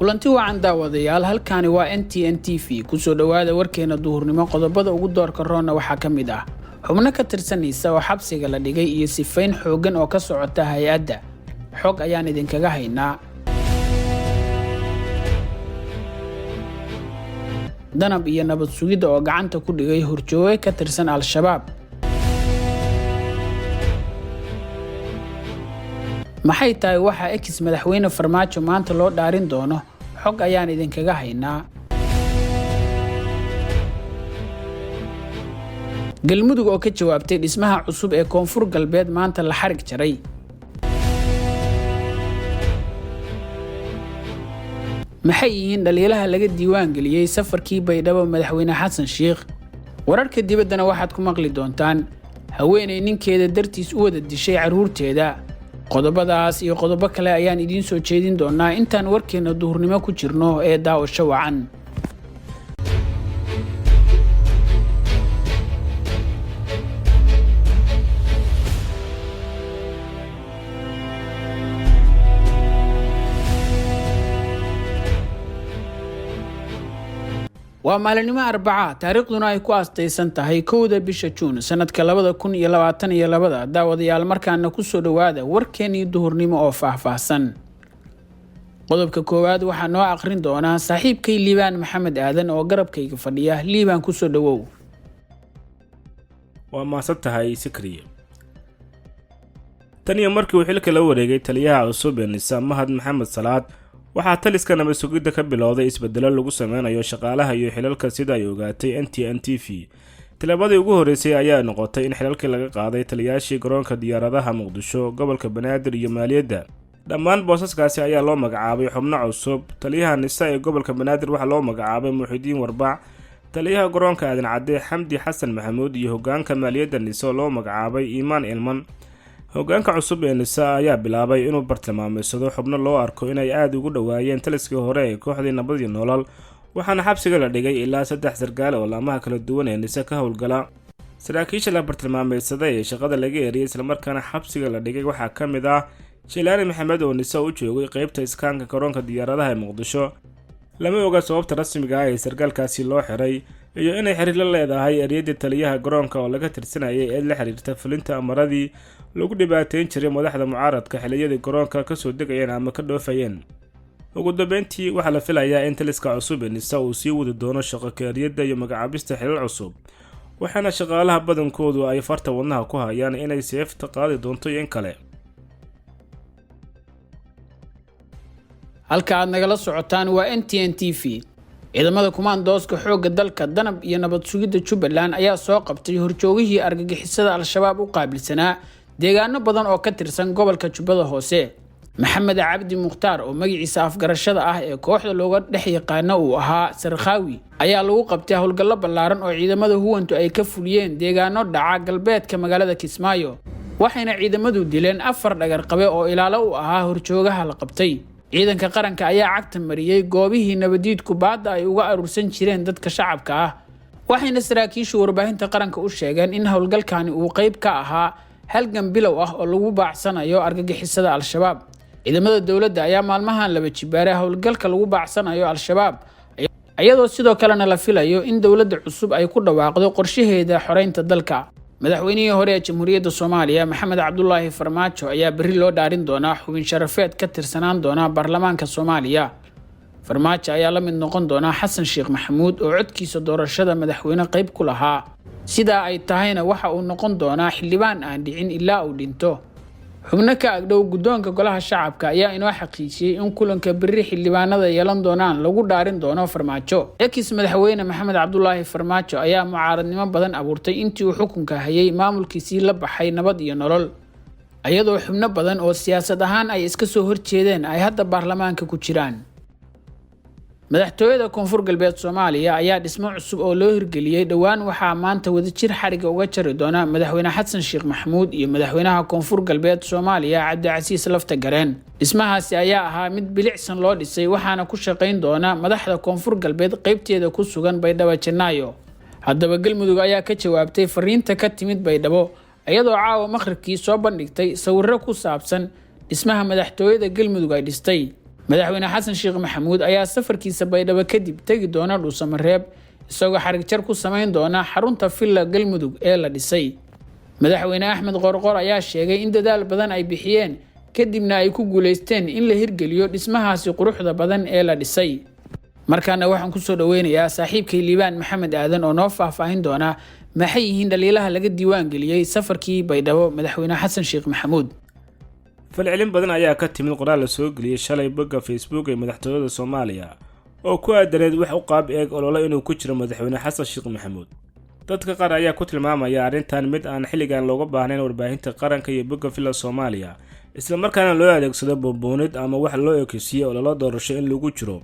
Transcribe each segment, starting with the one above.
Kulanti wacan daawadayaal, halkaani waa NTN TV. Kusoo dhowaada warkeena duhurnimo. Qodobada ugu doorka roonna waxaa ka mid ah xubno ka tirsanaysa oo xabsiga la dhigay iyo sifayn xooggan oo ka socota hay-adda. Xog ayaan idinkaga haynaa. Danab iyo nabad sugidda oo gacanta ku dhigay horjooge ka tirsan Al-Shabaab. Maxay tahay waxa ex madaxweyne Farmaajo maanta loo dhaarin doono? Xog ayaan idinkaga haynaa. Galmudug oo ka jawaabtay dhismaha cusub ee Koonfur Galbeed maanta la xarig jaray. Maxay yihiin dhaliilaha laga diiwaan geliyey safarkii Baydhabo madaxweyne Xasan Sheikh? Wararka dibaddana waxaad ku maqli doontaan haweeney ninkeeda dartiis u wada dishay carruurteeda. Qodobadaas iyo qodobo kale ayaan idiin soo jeedin doonaa intaan warkeenna duhurnimo ku jirno ee daawasho wacan. Waa maalinimo Arbaca, taariikhduna ay ku aastaysan tahay 1da bisha Juun sanadka 2022. Daawadayaal, markaana kusoo dhowaada warkeenii duhurnimo oo faahfaahsan. Qodobka koowaad waxaa noo aqrin doonaa saaxiibkay Liibaan Maxamed Aadan oo garabkayga fadhiya. Liibaan, kusoo dhowow. Waa mahadsan tahay, Sikriye. Tan iyo markii uu xilka la wareegay taliyaha cusub ee NISA, Mahad Maxamed Salaad, waxaa taliska nabad sugidda ka bilowday isbedelo lagu sameynayo shaqaalaha iyo xilalka, sida ay ogaatay NTN TV. Tilaabadii ugu horreysay ayaa noqotay in xilalkii laga qaaday taliyaashii garoonka diyaaradaha Muqdisho, gobolka Banaadir iyo maaliyadda. Dhammaan boosaskaasi ayaa loo magacaabay xubno cusub. Taliyaha NISA ee gobolka Banaadir waxaa loo magacaabay Muxidiin Warbac, taliyaha garoonka Aadan Cadde Xamdi Xasan Maxamuud, iyo hogaanka maaliyadda NISA oo loo magacaabay Iimaan Ilman. Hogaanka cusub ee NISA ayaa bilaabay inuu bartilmaameysado xubno loo arko inay aada ugu dhowaayeen taliskii hore ee kooxdii Nabad iyo Nolol, waxaana xabsiga la dhigay ilaa 3 sargaal oo laamaha kala duwan ee NISA ka howlgala. Saraakiisha la bartilmaameysaday ee shaqada laga eriyay islamarkaana xabsiga la dhigay waxaa ka mid ah Jilaani Maxamed oo NISA u joogay qeybta iskaanka garoonka diyaaradaha ee Muqdisho. Lama oga sababta rasmiga ah ee sargaalkaasi loo xiray iyo inay xiriir la leedahay eriyadii taliyaha garoonka oo laga tirsanayay eed la xiriirta fulinta amaradii lagu dhibaateyn jiray madaxda mucaaradka xilliyadii garoonka kasoo degayeen ama ka dhoofayeen. Ugu dambeyntii, waxaa la filayaa in taliska cusub ee NISA uu sii wadi doono shaqo kaeriyadda iyo magacaabista xilal cusub, waxaana shaqaalaha badankoodu ay farta wadnaha ku hayaan inay seefta qaadi doonto iyo in kale. Halka aad nagala socotaan waa NTN TV. Ciidamada kumaandooska xoogga dalka, Danab iyo nabad sugidda Jubbaland ayaa soo qabtay horjoogihii argagixisada Al-Shabaab u qaabilsanaa deegaano badan oo ka tirsan gobolka Jubbada Hoose. Maxamed Cabdi Mukhtaar, oo magaciisa afgarashada ah ee kooxda looga dhex yaqaano uu ahaa Sarkhaawi, ayaa lagu qabtay howlgallo ballaaran oo ciidamada huwantu ay ka fuliyeen deegaano dhaca galbeedka magaalada Kismaayo, waxayna ciidamadu dileen 4 dhagarqabe oo ilaalo u ahaa horjoogaha la qabtay. Ciidanka qaranka ayaa cagta mariyey goobihii nabadiidku baadda ay uga aruursan jireen dadka shacabka ah, waxayna saraakiishu warbaahinta qaranka u sheegeen in howlgalkani uu qayb ka ahaa halgan bilow ah oo lagu baacsanayo argagixisada Al-Shabaab. Ciidamada dowladda ayaa maalmahan laba jibaaray howlgalka lagu baacsanayo Al-Shabaab, iyadoo sidoo kalena la filayo in dowladda cusub ay ku dhawaaqdo qorshaheeda xoreynta dalka. Madaxweynihii hore ee Jamhuuriyadda Soomaaliya, Maxamed Cabdulaahi Farmaajo, ayaa berri loo dhaarin doonaa xubin sharafeed ka tirsanaan doona baarlamaanka Soomaaliya. Farmaajo ayaa la mid noqon doona Xasan Sheekh Maxamuud oo codkiisa doorashada madaxweyne qayb ku lahaa. Sidaa ay tahayna waxa uu noqon doonaa xildhibaan aan dhicin ilaa uu dhinto. Xubno ka agdhow guddoonka golaha shacabka ayaa inoo xaqiijiyey in kulanka berri xildhibaanada yeelan doonaan lagu dhaarin doono Farmaajo. Ex madaxweyne Maxamed Cabdulaahi Farmaajo ayaa mucaaradnimo badan abuurtay intii uu xukunka hayay maamulkiisii la baxay Nabad iyo Nolol, iyadoo xubno badan oo siyaasad ahaan ay iska soo horjeedeen ay hadda baarlamaanka ku jiraan. Madaxtooyada Koonfur Galbeed Soomaaliya ayaa dhismo cusub oo loo hirgeliyey dhowaan waxaa maanta wadajir xariga uga jari doona madaxweyne Xasan Sheekh Maxamuud iyo madaxweynaha Koonfur Galbeed Soomaaliya, Cabdicasiis Lafta Gareen. Dhismahaasi ayaa ahaa mid bilicsan loo dhisay, waxaana ku shaqayn doona madaxda Koonfur Galbeed qeybteeda ku sugan Baydhabo Janaayo. Haddaba, Galmudug ayaa ka jawaabtay fariinta ka timid Baydhabo, iyadoo caawa maqribkii soo bandhigtay sawirro ku saabsan dhismaha madaxtooyada Galmudug ay dhistay. Madaxweyne Xasan Sheekh Maxamuud ayaa safarkiisa Baydhabo kadib tegi doona Dhuusamareeb, isagoo xarigjar ku samayn doona xarunta Villa Galmudug ee la dhisay. Madaxweyne Axmed Qorqor ayaa sheegay in dadaal badan ay bixiyeen, kadibna ay ku guuleysteen in la hirgeliyo dhismahaasi quruxda badan ee la dhisay. Markaana waxaan kusoo dhaweynayaa saaxiibkay Liibaan Maxamed Aadan oo noo faahfaahin doona maxay yihiin dhaliilaha laga diiwaan geliyey safarkii Baydhabo madaxweyne Xasan Sheekh Maxamuud. Falcelin badan ayaa ka timid qoraal la soo geliyey shalay bogga Facebook ee madaxtooyada Soomaaliya oo ku aadaneed wax u qaab eeg olole inuu ku jiro madaxweyne Xasan Sheekh Maxamuud. Dadka qaar ayaa ku tilmaamaya arrintan mid aan xilligan looga baahnayn warbaahinta qaranka iyo bogga Villa Soomaaliya, islamarkaana loo adeegsado buunbuunid ama wax loo ekeysiiyey ololo doorasho in lagu jiro.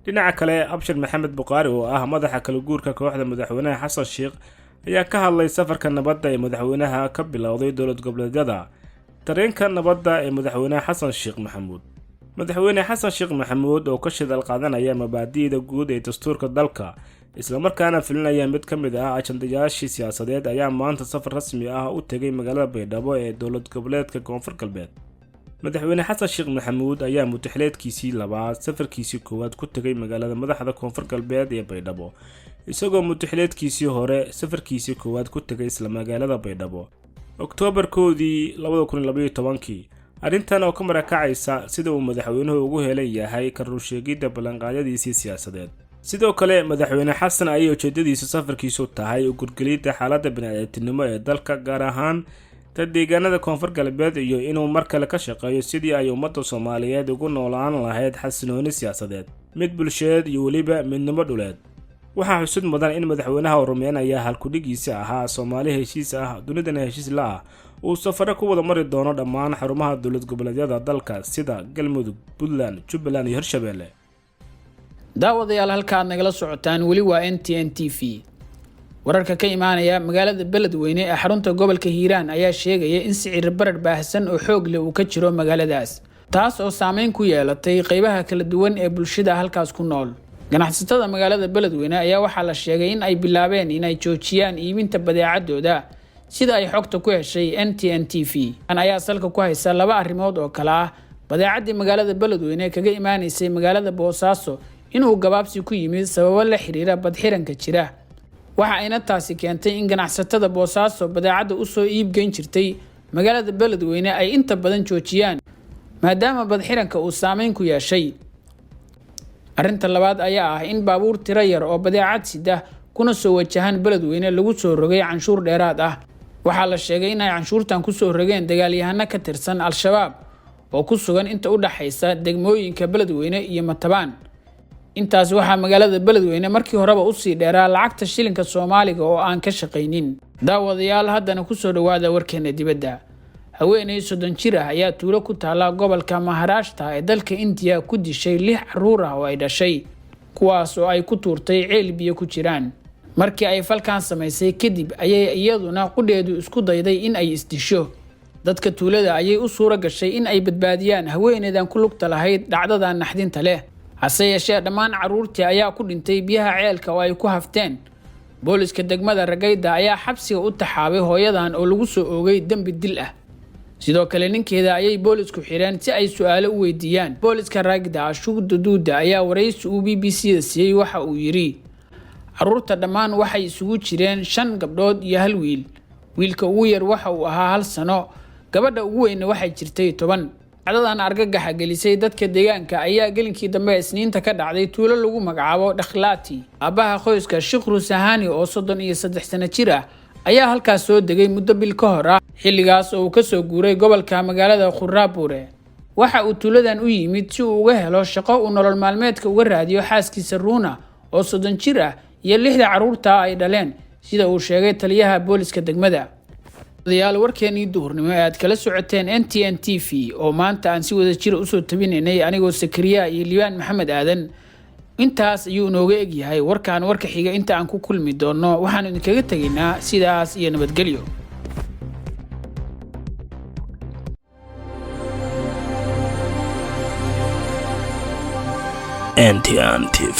Dhinaca kale, Abshir Maxamed Bukhaari oo ah madaxa kala guurka kooxda madaxweynaha Xasan Sheekh ayaa ka hadlay safarka nabadda ee madaxweynaha ka bilowday dowlad goboleedyada. Tareenka nabadda ee madaxweynaha Xasan Sheekh Maxamuud. Madaxweyne Xasan Sheekh Maxamuud oo ka shidaal qaadanaya mabaadi'da guud ee dastuurka dalka, islamarkaana filinaya mid ka mid ah ajandayaashii siyaasadeed, ayaa maanta safar rasmi ah u tegay magaalada Baydhabo ee dowlad goboleedka Koonfur Galbeed. Madaxweyne Xasan Sheekh Maxamuud ayaa mutaxileedkiisii labaad safarkiisii koowaad ku tegay magaalada madaxda Koonfur Galbeed ee Baydhabo, isagoo mutaxileedkiisii hore safarkiisii koowaad ku tegay isla magaalada Baydhabo Oktoobar 1dii 2012kii. Arrintan oo ka marakacaysa sida uu madaxweynuhu ugu helan yahay ka runsheegidda ballanqaadyadiisii siyaasadeed. Sidoo kale, madaxweyne Xasan ayay ujeedadiisa safarkiisu tahay ugurgelidda xaaladda bini'aadantinimo ee dalka, gaar ahaan ta deegaanada Koonfur Galbeed, iyo inuu mar kale ka shaqeeyo sidii ay ummadda Soomaaliyeed ugu noolaan lahayd xasinooni siyaasadeed, mid bulsheed iyo weliba midnimo dhuleed. Waxaa xusud mudan in madaxweynaha uu rumeynaya halkudhigiisa ahaa Soomaali heshiis ah, dunidana heshiis la ah, uu safaro ku wada mari doono dhammaan xarumaha dowlad goboleedyada dalka sida Galmudug, Puntland, Jubbaland iyo Hirshabelle. Daawadayaal, halka aad nagala socotaan weli waa NTN TV. Wararka ka imaanaya magaalada Beledweyne ee xarunta gobolka Hiiraan ayaa sheegaya in sicir barar baahsan oo xoog leh uu ka jiro magaaladaas, taas oo saameyn ku yeelatay qeybaha kala duwan ee bulshada halkaas ku nool. Ganacsatada magaalada Beledweyne ayaa waxaa la sheegay in ay bilaabeen inay joojiyaan iibinta badeecadooda, sida ay xogta ku heshay NTN TV. Ayaa salka ku haysa laba arrimood oo kale ah: badeecadii magaalada Beledweyne kaga imaanaysay magaalada Boosaaso inuu gabaabsi ku yimid sababo la xiriira badxiranka jira, waxa ayna taasi keentay in ganacsatada Boosaaso badeecadda usoo iibgeyn jirtay magaalada Beledweyne ay inta badan joojiyaan, maadaama badxiranka uu saameyn ku yeeshay. Arrinta labaad ayaa ah in baabuur tiro yar oo badeecad sida kuna soo wajahan Beledweyne lagu soo rogay canshuur dheeraad ah. Waxaa la sheegay in ay canshuurtan kusoo rogeen dagaalyahano ka tirsan Al-Shabaab oo ku sugan inta u dhaxaysa degmooyinka Beledweyne iyo Matabaan. Intaas waxaa magaalada Beledweyne markii horeba usii dheeraa lacagta shilinka Soomaaliga oo aan ka shaqaynin. Daawadayaal, haddana kusoo dhawaada warkeena dibadda. Haweeney 30 jir ah ayaa tuulo ku taala gobolka Maharashta ee dalka Indiya ku dishay lix caruur ah oo ay dhashay, kuwaas oo ay ku tuurtay ceel biyo ku jiraan. Markii ay falkan samaysay kadib ayay iyaduna qudheedu isku dayday in ay isdisho. Dadka tuulada ayay u suura gashay in ay badbaadiyaan haweeneydan ku lugta lahayd dhacdadan naxdinta leh. Hase yeeshee, dhammaan caruurtii ayaa ku dhintay biyaha ceelka oo ay ku hafteen. Booliska degmada Ragayda ayaa xabsiga u taxaabay hooyadan oo lagu soo oogay dembi dil ah. Sidoo kale, ninkeeda ayay boolisku xireen si ay su-aalo u weydiiyaan. Booliska Ragda, Ashuug Duduuda, ayaa waraysi uu BBC da siiyey waxa uu yidhi: "Caruurta dhammaan waxay isugu jireen shan gabdhood iyo hal wiil. Wiilka ugu yar waxa uu ahaa 1 sano, gabadha ugu weynna waxay jirtay 10." Dhacdadan argagaxa gelisay dadka deegaanka ayaa gelinkii dambe Isniinta ka dhacday tuulo lagu magacaabo Dhakhlaati. Aabbaha qoyska, Shikhru Sahani, oo 33 sano jir ah, ayaa halkaas soo degay muddo bil ka hor ah, xilligaas oo uu kasoo guuray gobolka magaalada Khurapure. Waxa uu tuuladan u yimid si uu uga helo shaqo uu nolol maalmeedka uga raadiyo xaaskiisa Ruuna oo 30 jir ah iyo lixda carruurta ay dhaleen, sida uu sheegay taliyaha booliska degmada. Odayaal, warkeenii duhurnimo ee aad kala socoteen NTN TV oo maanta aan si wada jira usoo tabinaynay anigoo Sakariya iyo Liibaan Maxamed Aadan, intaas ayuu inooga egyahay. Warkaan warka xiga inta aan ku kulmi doonno, waxaanu idinkaga tegaynaa sidaas iyo nabadgelyo. NTN TV.